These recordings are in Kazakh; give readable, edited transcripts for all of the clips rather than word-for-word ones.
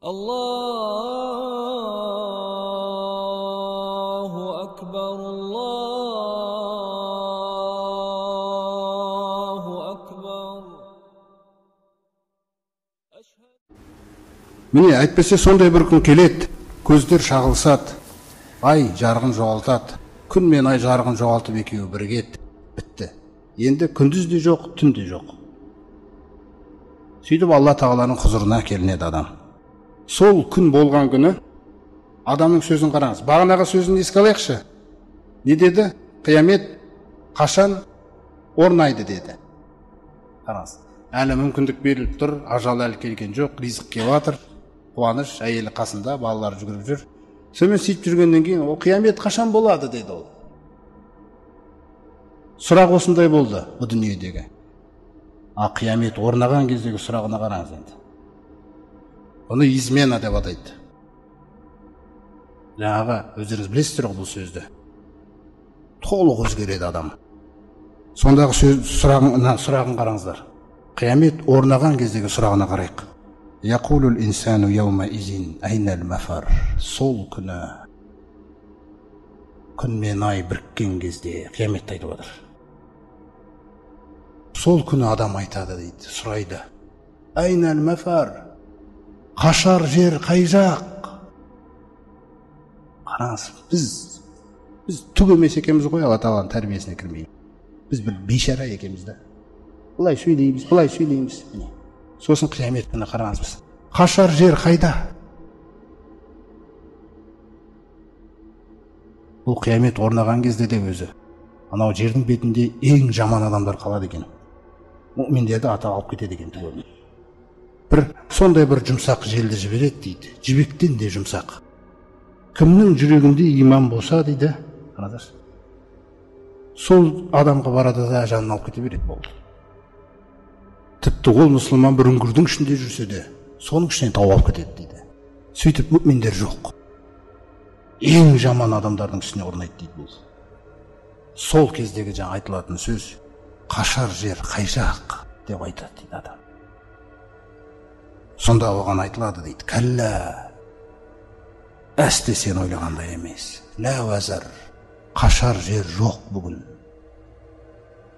Allahu akbar, Allahu akbar. Міне, әйтпесе сондай бір күн келеді, көздер шағылысады, ай жарығын жоғалтады, күн мен ай жарығын жоғалтып екеуі бірігеді, бітті. Енді күндіз де жоқ, түн де жоқ. Сөйтіп Алла тағаланың құзырына келінеді адам. Сол күн болған күні адамның сөзін қараңыз. Бағанағы сөзін еске алайықшы. Не деді? Қиямет қашан орнайды деді. Қараңыз. Әлі мүмкіндік беріліп тұр, ажал әлі келген жоқ, ризық келіп жатыр, қуаныш, әйелі қасында, балалары жүгіріп жүр. Сонымен сөйтіп жүргеннен кейін, ол қиямет қашан болады деді ол. Сұрақ осындай болды бұл дүниедегі. А қиямет орнаған кездегі сұрағына қараңыз енді. Бұны измена деп атайды. Жаңағы өздеріңіз білесіздер ғой бұл сөзді. Толық өзгереді адам. Сондағы сөз, сұрағын қараңыздар. Қиямет орнаған кездегі сұрағына қарайық. Яқулул инсану яума изин айнал мафар. Сол күні күн мен ай біріккен кезде қияметті айтып отыр. Сол күні адам айтады дейді, сұрайды. Айнал мафар. Қашар жер қай жақ? Қараңыз, біз түк емес екенбіз ғой, Алла тағаланың тәрбиесіне кірмей. Біз бір бейшара екенбіз да. Былай сөйлейміз, былай сөйлейміз. Міне. Сосын қиямет күні қараңыз біз. Қашар жер қайда? Бұл қиямет орнаған кезде де өзі анау жердің бетінде ең жаман адамдар қалады екен. Мүминдерді ата алып кетеді екен түгелін. Бір сондай бір жұмсақ желді жібереді дейді. Жібектен де жұмсақ. Кімнің жүрегінде иман болса дейді, қараңыздаршы. Сол адамға барады да жанын алып кете береді болды. Тіпті ол мұсылман бір үңгірдің ішінде жүрсе де, соның ішінен тауып алып кетеді дейді. Сөйтіп мүминдер жоқ. Ең жаман адамдардың үстіне орнайды дейді бұл. Сол кездегі жаңа айтылатын сөз, қашар жер қай жақ деп айтады дейді адам. Сонда оған айтылады дейді, кәллә, әсте сен ойлағандай емес. Лә уәзір, қашар жер жоқ бүгін.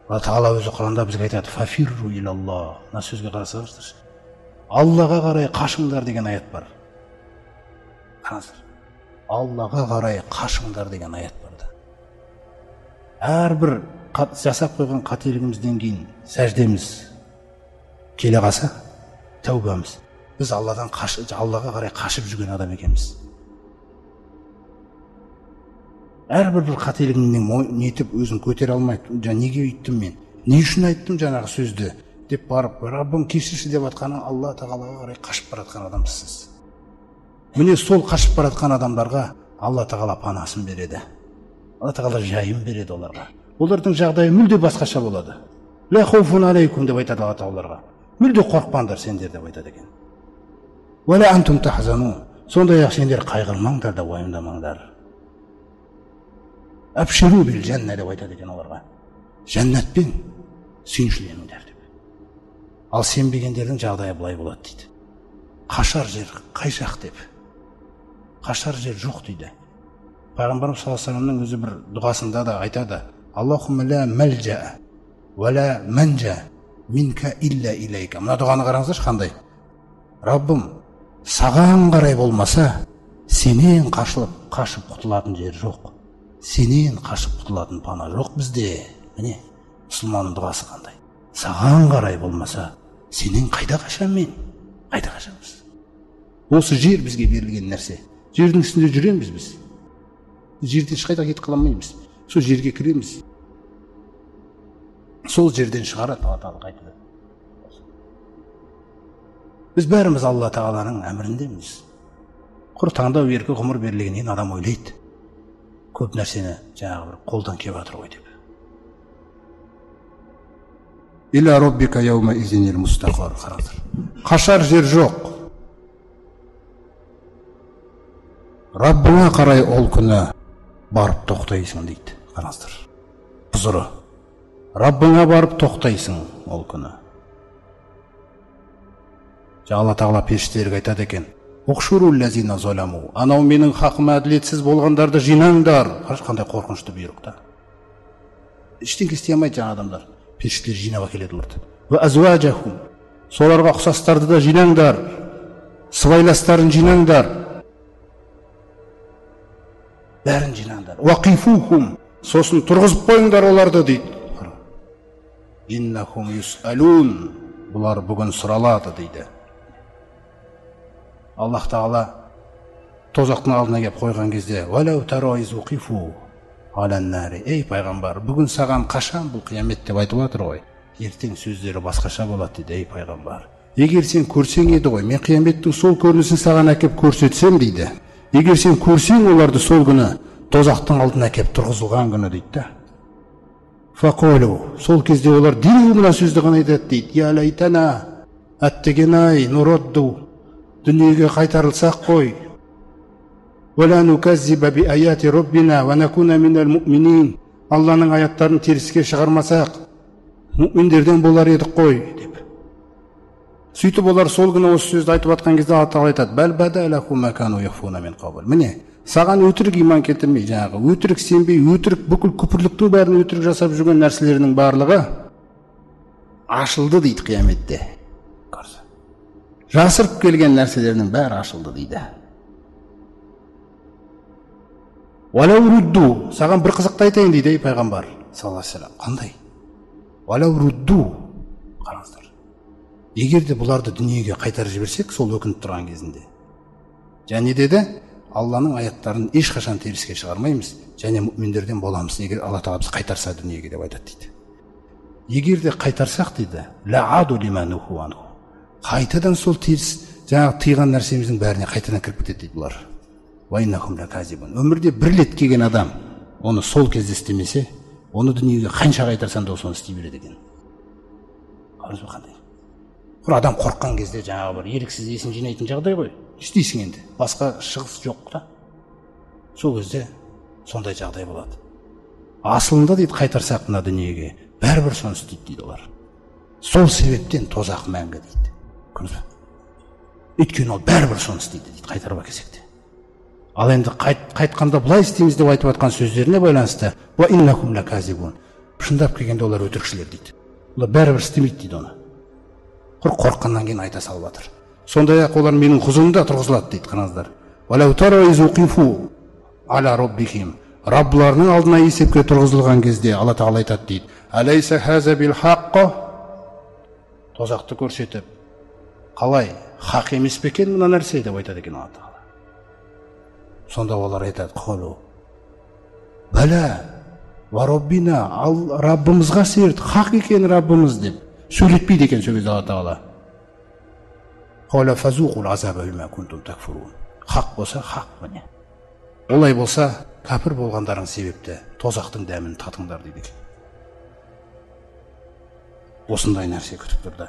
Алла тағала өзі Құранда бізге айтады, фафирру илаллах. Мына сөзге қарасаңыздаршы. Аллаға қарай қашыңдар деген аят бар. Қараңыздар. Аллаға қарай қашыңдар деген аят бар. Әрбір жасап қойған қателігімізден кейін сәждеміз келе қалса, тәубамыз. Біз Алладан Аллаға қарай қашып жүрген адам екенбіз. Әрбір бір қателігіңнен нетіп өзін көтере алмайды. Неге өйттім мен? Не үшін айттым жаңағы сөзді? Деп барып, Раббым кешірші деп атқаны Алла тағалаға қарай қашып баратқан адамсыз. Міне сол қашып баратқан адамдарға Алла тағала панасын береді. Алла тағала жайын береді оларға. Олардың жағдайы мүлде басқаша болады. Ла хауфун алейкум деп айтады Алла тағала оларға. Мүлде қорықпаңдар сендер деп айтады екен. Уа ла антум тахзанун. Сондай-ақ сендер қайғырмаңдар да уайымдамаңдар. Әбшіру бил жәнна деп айтады екен оларға. Жәннатпен сүйіншіленіңдер деп. Ал сенбегендердің жағдайы былай болады дейді. Қашар жер қай жақ деп. Қашар жер жоқ дейді. Пайғамбарымыз саллаллаху алейхи вассаламның өзі бір дұғасында да айтады. Аллахумма ла мәлжа уа ла манжа минка илля илейка. Мына дұғаны қараңыздаршы қандай. Раббым, саған қарай болмаса, сенен қашып құтылатын жер жоқ. Сенен қашып құтылатын пана жоқ бізде. Міне, мұсылманның дұғасы қандай. Саған қарай болмаса, сенен қайда қашам мен? Қайда қашамыз? Осы жер бізге берілген нәрсе. Жердің үстінде жүреміз біз. Жерден ешқайда кетіп қала алмаймыз. Сол жерге кіреміз. Сол жерден шығарады Алла тағала қайтадан. Біз бәріміз Алла тағаланың әміріндеміз. Құр таңдау еркі ғұмыр берілгеннен адам ойлайды. Көп нәрсені жаңағы бір қолдан келіп жатыр ғой деп. Иля роббика яума изинил мустақар. Қараңыздар. Қашар жер жоқ. Раббыңа қарай ол күні барып тоқтайсың дейді. Қараңыздар. Құзыры. Раббыңа барып тоқтайсың ол күні. Алла тағала періштелерге айтады екен. Анау менің хақыма әділетсіз болғандарды жинаңдар. Қарашы, қандай қорқынышты бұйрық та. Ештеңе істей алмайды жаңа адамдар. Періштелер жинап әкеледі оларды. Соларға ұқсастарды да жинаңдар. Сыбайластарын жинаңдар. Бәрін жинаңдар. Уақифухум. Сосын тұрғызып қойыңдар оларды дейді. Иннахум юсалун. Бұлар бүгін сұралады дейді. Аллах Тағала тозақтың алдына келіп қойған кезде, ей пайғамбар, бүгін саған қашан бұл қиямет деп айтып жатыр ғой, ертең сөздері басқаша болады дейді. Ей пайғамбар, егер сен көрсең еді ғой, мен қияметтің сол көрінісін саған әкеп көрсетсем дейді. Егер сен көрсең оларды сол күні тозақтың алдына әкеп тұрғызылған күні дейді да. Фақолу, сол кезде олар дереу мына сөзді ғана айтады дейді. Я лайтана, әттеген-ай, нуродду, дүниеге қайтарылсақ қой. Алланың аяттарын теріске шығармасақ, мүминдерден болар едік қой деп. Сөйтіп олар сол күні осы сөзді айтып жатқан кезде Алла Тағала айтады: міне, саған өтірік иман келтірмей, жаңағы өтірік сенбей, өтірік бүкіл күпірліктің бәрін өтірік жасап жүрген нәрселерінің барлығы ашылды дейді қияметте. Жасырып келген нәрселерінің бәрі ашылды дейді. Уалау рудду, саған бір қызықты айтайын дейді, ей пайғамбар саллаллаху алейхи вассалам. Қандай? Уалау рудду, қараңыздар. Егер де бұларды дүниеге қайтарып жіберсек, сол өкініп тұрған кезінде. Және деді, Алланың аяттарын ешқашан теріске шығармаймыз, және мүминдерден боламыз, егер Алла Тағала бізді қайтарса дүниеге деп айтады дейді. Егер де қайтарсақ дейді, лааду лима нуху анху. Қайтадан сол теріс, жаңағы тыйған нәрсеміздің бәріне қайтадан кіріп кетеді дейді бұлар. Өмірде бір рет келген адам оны сол кезде істемесе, оны дүниеге қанша қайтарсаң да соны істей береді екен. Қараңыз ба қандай? Бір адам қорыққан кезде жаңағы бір еріксіз есін жинайтын жағдай ғой. Істейсің енді, басқа шығыс жоқ та. Сол кезде сондай жағдай болады. Асылында дейді, қайтарсақ мына дүниеге, бәрібір соны істейді дейді олар. Сол себептен тозақ мәңгі дейді. Көрдіңіз бе? Өйткені ол бәрібір соны істейді дейді, қайтарып әкелсек те. Ал енді қайтқанда былай істейміз деп айтып жатқан сөздеріне байланысты, шындап келгенде олар өтірікшілер дейді. Олар бәрібір істемейді дейді оны. Құр қорыққаннан кейін айта салып жатыр. Сондай-ақ олар менің құзырымда тұрғызылады дейді, қараңыздар. Раббларының алдына есепке тұрғызылған кезде Алла Тағала айтады дейді. Тозақты көрсетіп, қалай, хақ емес пе екен мына нәрсе деп айтады екен Алла Тағала. Сонда олар айтады: «Қолу бәлә ва роббина», ал Раббымызға серт, хақ екен Раббымыз деп сөйлетпейді екен сол кезде Алла Тағала. Хақ болса хақ, міне. Олай болса, кәпір болғандарың себепті тозақтың дәмін татыңдар дейді екен. Осындай нәрсе күтіп тұрды.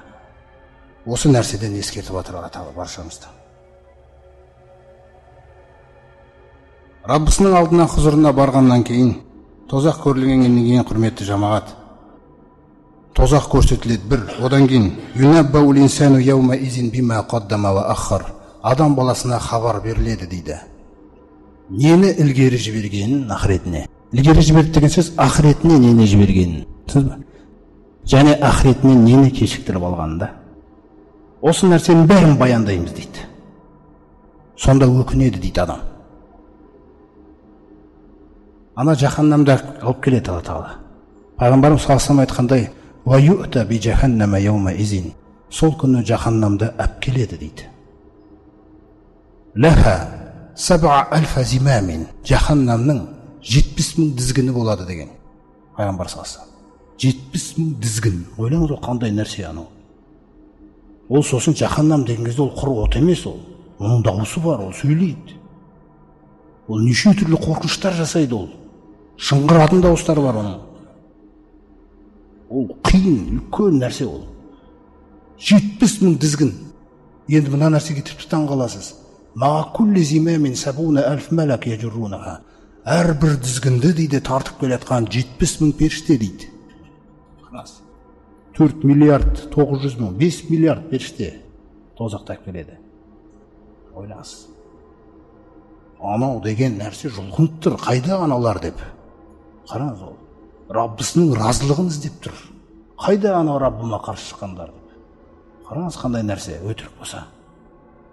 Осы нәрседен ескертіп жатыр Алла Тағала баршамызды. Раббысының алдына, құзырына барғаннан кейін, тозақ көрілгеннен кейін, құрметті жамағат, тозақ көрсетіледі бір, одан кейін адам баласына хабар беріледі дейді. Нені ілгері жібергенін ақыретіне. Ілгері жіберді деген сөз ақыретіне нені жібергенін. Түсіндіңіз бе? Және ақыретіне нені кешіктіріп алғанын да. Осы нәрсенің бәрін баяндаймыз дейді. Сонда өкінеді дейді адам. Ана жаһаннамда алып келеді Алла Тағала. Пайғамбарымыз саллаллаху алейхи айтқандай, сол күні жаһаннамда әп келеді дейді. Лаха 7000 зимамин, жаһаннамның 70 мың дізгіні болады деген пайғамбар саллаллаху алейхи. 70 мың дізгін. Ойлаңыз, ол қандай нәрсе анау? Ол сосын жаһаннам деген кезде ол құр от емес ол. Оның дауысы бар, ол сөйлейді. Ол неше түрлі қорқыныштар жасайды ол. Шыңғыратын дауыстары бар оның. Ол қиын, үлкен нәрсе ол. 70 мың дізгін. Енді мына нәрсеге тіпті таң қаласыз. Әрбір дізгінді дейді тартып келе жатқан 70 мың періште дейді. 4 миллиард 900 мың, 5 миллиард періште тозақта келеді. Ойлаңыз. Анау деген нәрсе жұлқынып тұр, қайда аналар деп. Қараңыз, ол Раббысының разылығын іздеп тұр. Қайда анау Раббыма қарсы шыққандар деп. Қараңыз, қандай нәрсе өтірік болса.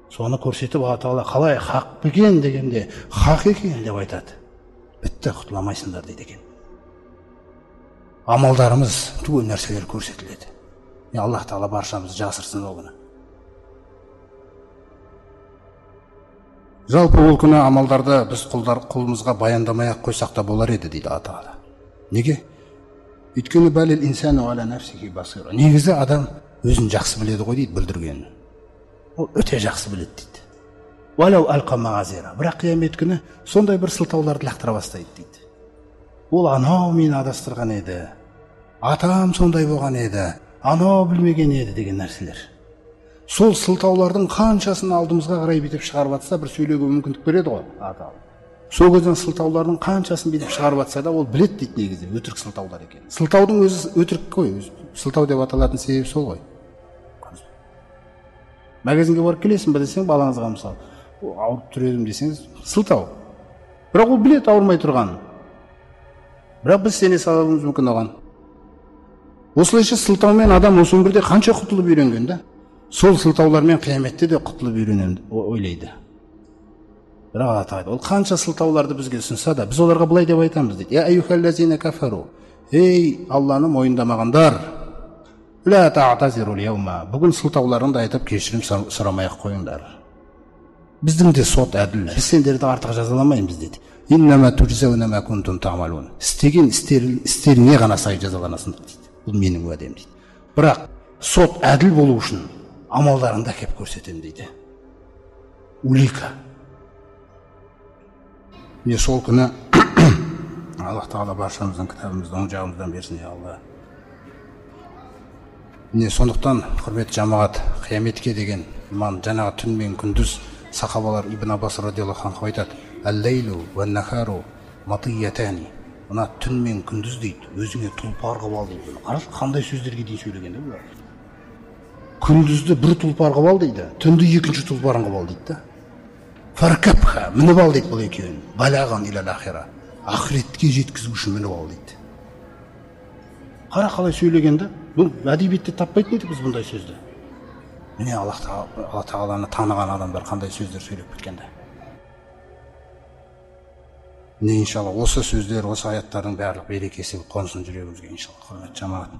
Соны көрсетіп Алла Тағала қалай хақ екен дегенде, хақ екен деп айтады. Бітті, құтыла алмайсыңдар дейді екен. Амалдарымыз түгел нәрселер көрсетіледі. Аллах Тағала баршамызды жасырсын ол күні. Жалпы ол күні амалдарды біз құлдар құлымызға баяндамай ақ қойсақ та болар еді дейді Алла Тағала. Неге? Өйткені бәлил инсану аля нафсихи басира. Негізі адам өзін жақсы біледі ғой дейді, бүлдіргенін. Ол өте жақсы біледі дейді. Уалау алқа мағазира. Бірақ қиямет күні сондай бір сылтауларды лақтыра бастайды дейді. Ол анау мені адастырған еді, атам сондай болған еді, анау білмеген еді деген нәрселер. Сол сылтаулардың қаншасын алдымызға қарай бүйтіп шығарып атса, бір сөйлеуге мүмкіндік береді ғой ата. Сол кезден сылтаулардың қаншасын бүйтіп шығарып атса да, ол біледі дейді негізі өтірік сылтаулар екен. Сылтаудың өзі өтірік қой, сылтау деп аталатын себебі сол ғой. Магазинге барып келесің бе десең, балаңызға мысалы, ауырып тұр едім десеңіз, сылтау. Бірақ ол біледі ауырмай тұрғанын. Бірақ біз сене салуымыз мүмкін оған. Осылайша сылтаумен адам осы өмірде қанша құтылып үйренген да? Сол сылтаулармен қияметте де құтылып үйренемін ойлайды. Бірақ Алла Тағала ол қанша сылтауларды бізге ұсынса да, біз оларға былай деп айтамыз дейді. Я аюхаллазина кафару. Ей, Алланы мойындамағандар. Ла та'тазиру яума. Бүгін сылтауларыңды айтып кешірім сұрамай ақ қойыңдар. Біздің де сот әділ. Біз сендерді артық жазаламаймыз дейді. Иннама тужзауна ма кунтум та'малун. Істеген істеріңе ғана сай жазаланасыңдар дейді. Бұл менің уәдем дейді. Бірақ сот әділ болу үшін амалдарыңды әкеп көрсетемін дейді. Улика. Міне сол күні Аллах Тағала баршамыздың кітабымызды оң жағымыздан берсін, я Алла. Міне сондықтан, құрметті жамағат, қияметке деген иман, жаңағы түн мен күндіз сахабалар Ибн Аббас радиаллаху анху айтады: «Әл-лейлу уан-нахару матиятани». Мына түн мен күндіз дейді, өзіңе тұлпар қылып ал дейді. Қарашы, қандай сөздерге дейін сөйлеген де бұлар. Күндізді бір тұлпар қылып ал дейді, түнді екінші тұлпарын қылып ал дейді да. Фаркабха, мініп ал дейді бұл екеуін. Балаған илал ахира. Ақыретке жеткізу үшін мініп ал дейді. Қара қалай сөйлеген де, бұл әдебиетте таппайтын едік біз бұндай сөзді. Міне Аллах Тағаланы таныған адамдар қандай сөздер сөйлеп кеткен де. Міне иншалла осы сөздер, осы аяттардың барлық берекесі қонсын жүрегімізге иншалла, құрметті жамағат.